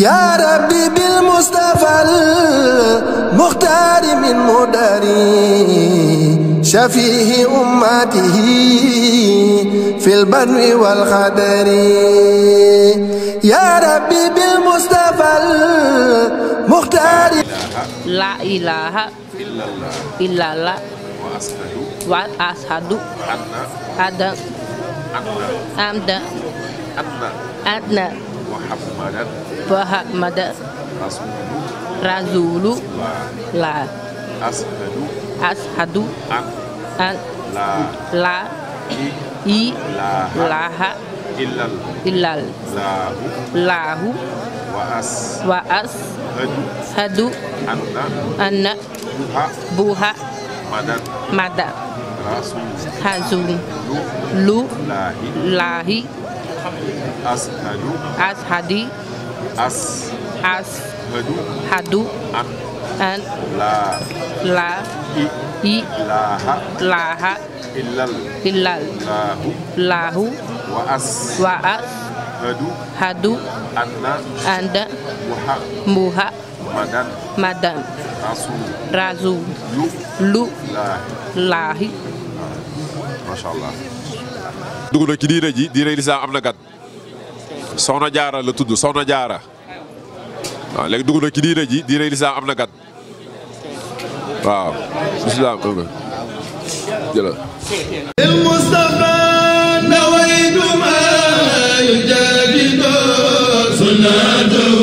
يا ربي بالمصطفى المختار من مداري شفيه أمته في البر والخدر يا ربي بالمصطفى المختار لا إله إلا الله وأشهد أن محمدا رسول الله أشهد أن لا إله إلا الله وأشهد أن محمدا رسول الله أشهد أن لا إله إلا الله وأشهد أن محمدا رسول الله. Masha Allah. dugg na ci diine ji diine lislaam am na gat soxna jaara la tudd soxna jaara waaw léegi dugg na ci diine ji diine lislaam am na gat waaw lislaam am na jëlal المصطفى نويت ما يجدد سنته